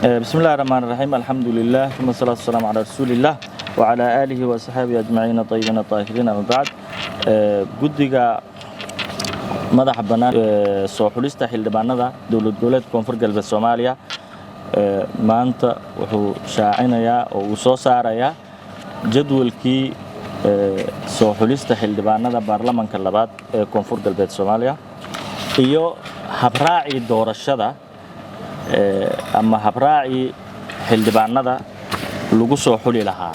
بسم الله الرحمن الرحيم، الحمد لله ثم الصلاة والسلام على رسول الله وعلى آله وصحبه أجمعين الطيبين الطاهرين، أما بعد. Guddiga madaxa bannaan soo xulista xildhibaanada Dowlad Goboleedka Koonfur Galbeed Soomaaliya maanta wuxuu shaacinayaa oo uu soo saarayaa jadwalkii soo xulista xildhibaanada baarlamanka labaad ee Koonfur Galbeed Soomaaliya iyo habraacii doorashada ama habraacii xildhibaanada lagu soo xuli lahaa.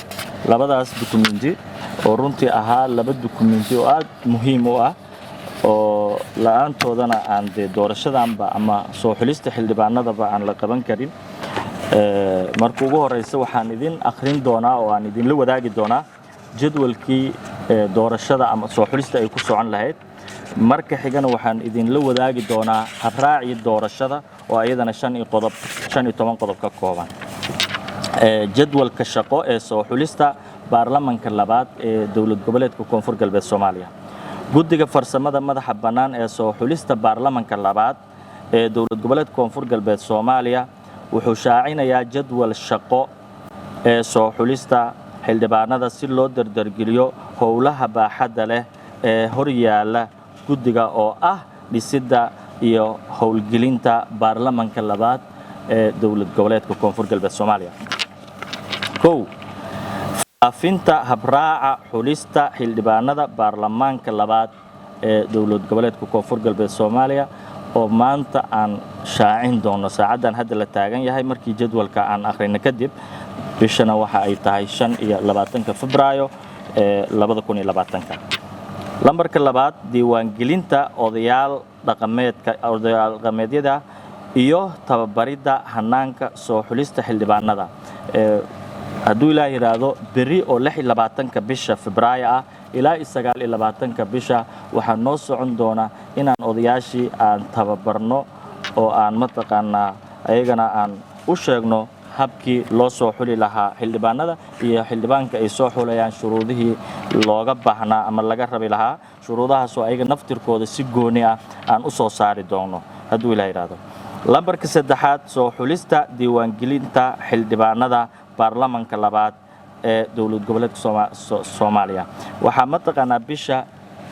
Labadaas dukumenti oo runtii ahaa laba dukumenti oo aad muhiim u ah, oo la-aantoodana aan dee doorashadanba ama soo xulista xildhibaanadaba aan la qaban karin. Marka ugu horeysa waxaan idin akhrin doonaa oo aan idinla wadaagi doonaa jadwalkii doorashada ama soo xulista ay ku socon lahayd. Marka xigana waxaan idinla wadaagi doonaa habraacii doorashada oo ayadana shan iyo qodob 15 qodob ka kooban. Jadwalka shaqo ee soo xulista baarlamanka labaad ee Dowlad Goboleedka Koonfur Galbeed Soomaaliya. Guddiga farsamada madaxa bannaan ee soo xulista baarlamanka labaad ee Dowlad Goboleedka Koonfur Galbeed Soomaaliya wuxuu shaacinayaa jadwal shaqo ee soo xulista xildhibaanada si loo dardargeliyo howlaha baaxadda leh ee hor yaalla guddiga, oo ah dhisidda iyo howlgelinta baarlamanka labaad ee Dowlad Goboleedka Koonfur Galbeed Soomaaliya. Kow, faafinta habraaca xulista xildhibaanada baarlamaanka labaad ee Dowlad Goboleedka Koonfur Galbeed Soomaaliya oo maanta aan shaacin doono saacaddan hadda la taagan yahay markii jadwalka aan akhrino kadib. Bishana waxa ay tahay 25-ka Febraayo ee 2020-ka. Lambarka labaad, diiwaangelinta odayaal dhaqameedka, odayaal dhaqameedyada iyo tababaridda hanaanka soo xulista xildhibaanada. Hadduu Ilaah yidhaahdo, berri oo 26-ka bisha Febraayo ah ilaa iyo 29-ka bisha waxaa noo socon doona inaan odayaashii aan tababarno oo aan mataqaanaa ayagana aan u sheegno habkii loo soo xuli lahaa xildhibaanada iyo xildhibaanka ay soo xulayaan shuruudihii looga baahnaa ama laga rabi lahaa, shuruudahaasoo ayaga naftirkooda si gooni ah aan u soo saari doono, hadduu Ilaah yidhaahdo. Lambarka saddexaad, soo xulista diiwaangelinta xildhibaanada baarlamanka labaad ee Dowlad Goboleedka Soomaaliya waxaa mataqaanaa bisha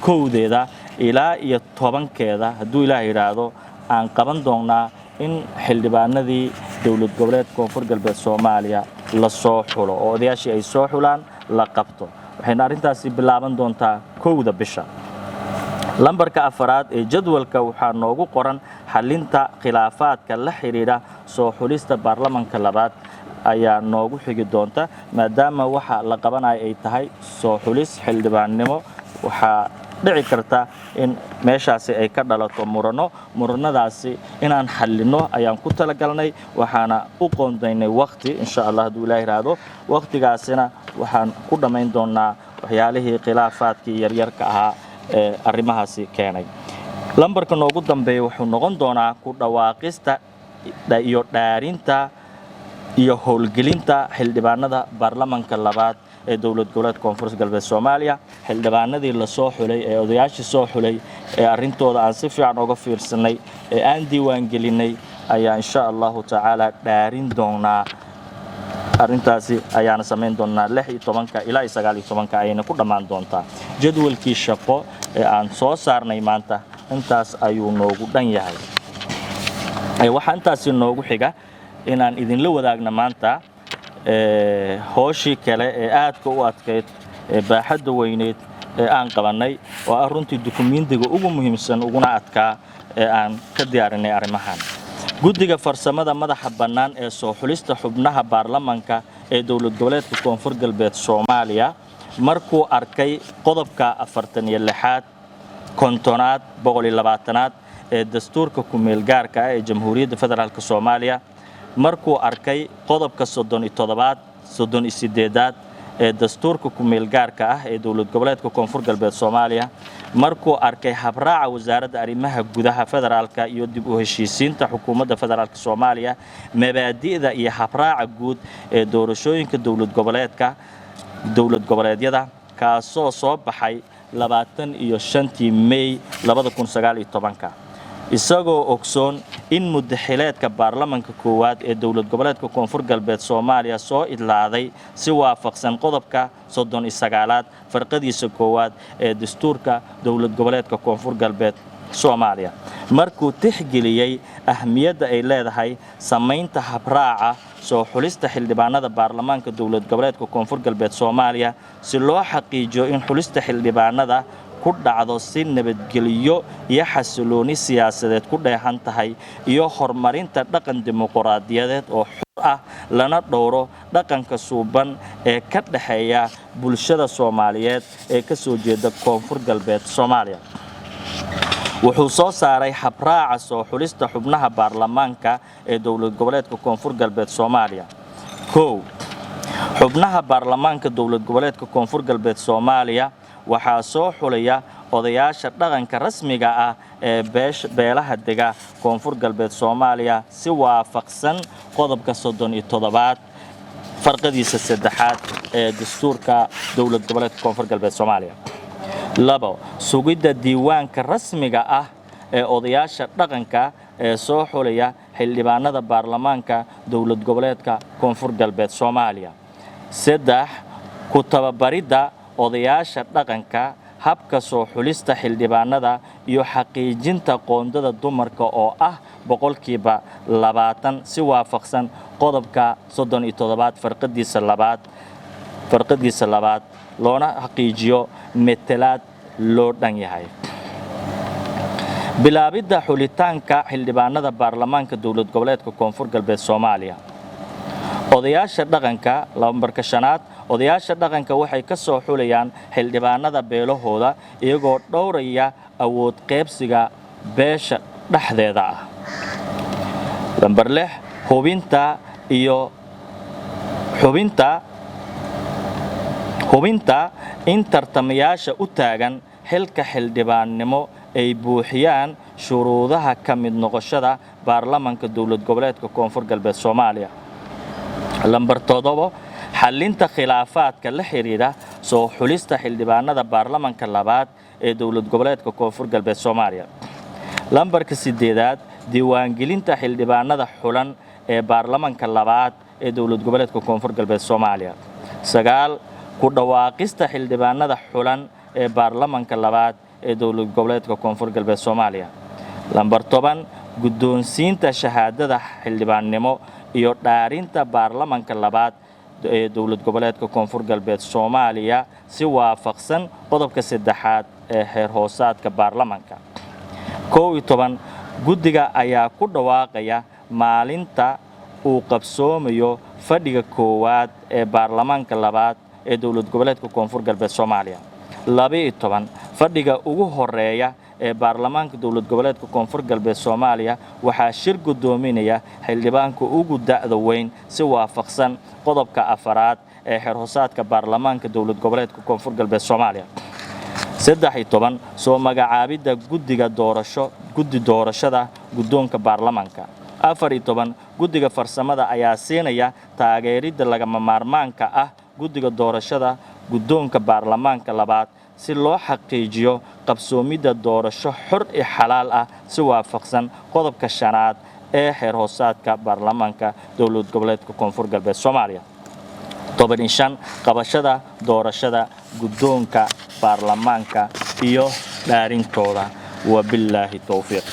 1-deeda ilaa iyo 10-keeda, hadduu Ilaah yidhaahdo, aan qaban doonnaa in xildhibaanadii Dowlad Goboleedka Koonfur Galbeed Soomaaliya la soo xulo oo odayaashii ay soo xulaan la qabto. Waxayna arrintaasi bilaaban doontaa 1-da bisha. Lambarka afaraad ee jadwalka waxaa noogu qoran xalinta khilaafaadka la xidhiidha soo xulista baarlamanka labaad ayaa noogu xigi doonta. Maadaama waxa la qabanaya ay tahay soo xulis xildhibaannimo, waxaa dhici karta in meeshaasi ay ka dhalato murano. Muranadaasi inaan xallinno ayaan ku talagalnay, waxaana u qoondaynay waqti, insha Allah, hadduu Ilaah yidhaahdo. Waqtigaasina waxaan ku dhammayn doonnaa waxyaalihii khilaafaadkii yaryarka ahaa ee arrimahaasi keenay. Lambarka noogu dambeeya wuxuu noqon doonaa ku dhawaaqista iyo dhaarinta iyo howlgelinta xildhibaanada baarlamanka labaad ee Dowlad Goboleedka Koonfur Galbeed Soomaaliya. Xildhibaanadii lasoo xulay ee odayaashii soo xulay ee arrintooda aan si fiican uga fiirsanay ee aan diiwaan gelinay ayaa, insha Allahu tacaala, dhaarin doonaa. Arrintaasi ayaana samayn doonaa 16-ka ilaa iyo 19-ka ayayna ku dhammaan doontaa. Jadwalkii shaqo ee aan soo saarnay maanta intaas ayuu noogu dhan yahay. Waxaa intaasi noogu xiga inaan idinla wadaagno maanta hooshii kale ee aadka u adkayd ee baaxadda weyneyd ee aan qabannay, oo ah runtii dukumentiga ugu muhiimsan uguna adkaa ee aan ka diyaarinay arrimahan. Guddiga farsamada madaxa bannaan ee soo xulista xubnaha baarlamanka ee Dowlad Goboleedka Koonfur Galbeed Soomaaliya markuu arkay qodobka 46aad, 50aad, 120aad ee dastuurka ku-meelgaarka ah ee Jamhuuriyadda Federaalka Soomaaliya, markuu arkay qodobka 37aad, 38aad ee dastuurka ku-meelgaarka ah ee Dowlad Goboleedka Koonfur Galbeed Soomaaliya, markuu arkay habraaca Wasaaradda Arrimaha Gudaha, Federaalka iyo Dib u Heshiisiinta Xukuumadda Federaalka Soomaaliya, mabaadi'da iyo habraaca guud ee doorashooyinka dowlad goboleedka dowlad goboleedyada, kaasoo soo baxay 25-tii Mey 2019-ka, isagoo ogsoon in in muddaxileedka baarlamanka koowaad ee Dowlad Goboleedka Koonfur Galbeed Soomaaliya soo idlaaday si waafaqsan qodobka 39aad farqadiisa koowaad ee dastuurka Dowlad Goboleedka Koonfur Galbeed Soomaaliya. Markuu tixgeliyey ahmiyadda ay leedahay samaynta habraaca soo xulista xildhibaanada baarlamaanka Dowlad Goboleedka Koonfur Galbeed Soomaaliya, si loo xaqiijiyo in xulista xildhibaanada ku dhacdo si nabadgelyo iyo xasilooni siyaasadeed ku dheehan tahay, iyo horumarinta dhaqan dimuquraadiyadeed oo xur ah, lana dhowro dhaqanka suuban ee ka dhexeeya bulshada Soomaaliyeed ee ka soo jeeda Koonfur Galbeed Soomaaliya, wuxuu soo saaray habraaca soo xulista xubnaha baarlamaanka ee Dowlad Goboleedka Koonfur Galbeed Soomaaliya. 1. Xubnaha baarlamaanka Dowlad Goboleedka Koonfur Galbeed Soomaaliya waxaa soo xulaya odayaasha dhaqanka rasmiga ah ee beelaha dega Koonfur Galbeed Soomaaliya, si waafaqsan qodobka 37aad farqadiisa saddexaad ee dastuurka Dowlad Goboleedka Koonfur Galbeed Soomaaliya. 2. Sugidda diiwaanka rasmiga ah ee odayaasha dhaqanka ee soo xulaya xildhibaanada baarlamaanka Dowlad Goboleedka Koonfur Galbeed Soomaaliya. 3. Ku tababaridda odayaasha dhaqanka habka soo xulista xildhibaanada iyo xaqiijinta qoondada dumarka oo ah 20%, si waafaqsan qodobka 37aad farqadiisa labaad, loona xaqiijiyo metelaad loo dhan yahay. Bilaabidda xulitaanka xildhibaanada baarlamaanka Dowlad Goboleedka Koonfur Galbeed Soomaaliya. Odayaasha dhaqanka, lambarka shanaad, odayaasha dhaqanka waxay ka soo xulayaan xildhibaanada beelahooda, iyagoo dhowraya awood qaybsiga beesha dhexdeeda ah. Lambar 6, hubinta iyo xubinta hubinta in tartamayaasha u taagan xilka xildhibaannimo ay buuxiyaan shuruudaha ka mid noqoshada baarlamanka Dowlad Goboleedka Koonfur Galbeed Soomaaliya. Lambar 7, xallinta khilaafaadka la xidhiidha soo xulista xildhibaanada baarlamanka labaad ee Dowlad Goboleedka Koonfur Galbeed Soomaaliya. Lambarka 8aad, diiwaangelinta xildhibaanada xulan ee baarlamanka labaad ee Dowlad Goboleedka Koonfur Galbeed Soomaaliya. 9, ku dhawaaqista xildhibaanada xulan ee baarlamanka labaad ee Dowlad Goboleedka Koonfur Galbeed Soomaaliya. Lambar 10, guddoonsiinta shahaadada xildhibaannimo iyo dhaarinta baarlamanka labaad ee Dowlad Goboleedka Koonfur Galbeed Soomaaliya, si waafaqsan qodobka saddexaad ee xeer hoosaadka baarlamanka. 11, guddiga ayaa ku dhawaaqaya maalinta uu qabsoomayo fadhiga koowaad ee baarlamaanka labaad ee Dowlad Goboleedka Koonfur Galbeed Soomaaliya. 12, fadhiga ugu horeeya ee baarlamaanka Dowlad Goboleedka Koonfur Galbeed Soomaaliya waxaa shir guddoominaya xildhibaanka ugu da'da weyn, si waafaqsan qodobka afaraad ee xeer hoosaadka baarlamaanka Dowlad Goboleedka Koonfur Galbeed Soomaaliya. 13, soo magacaabidda guddiga doorasho, guddi doorashada guddoonka baarlamaanka. 14, guddiga farsamada ayaa siinaya taageeridda lagama maarmaanka ah guddiga doorashada guddoonka baarlamaanka labaad, si loo xaqiijiyo qabsoomidda doorasho xor iyo xalaal ah, si waafaqsan qodobka shanaad ee xeer hoosaadka baarlamaanka Dowlad Goboleedka Koonfur Galbeed Soomaaliya. 15, qabashada doorashada guddoonka baarlamaanka iyo dhaarintooda. Wabillaahi towfiiq.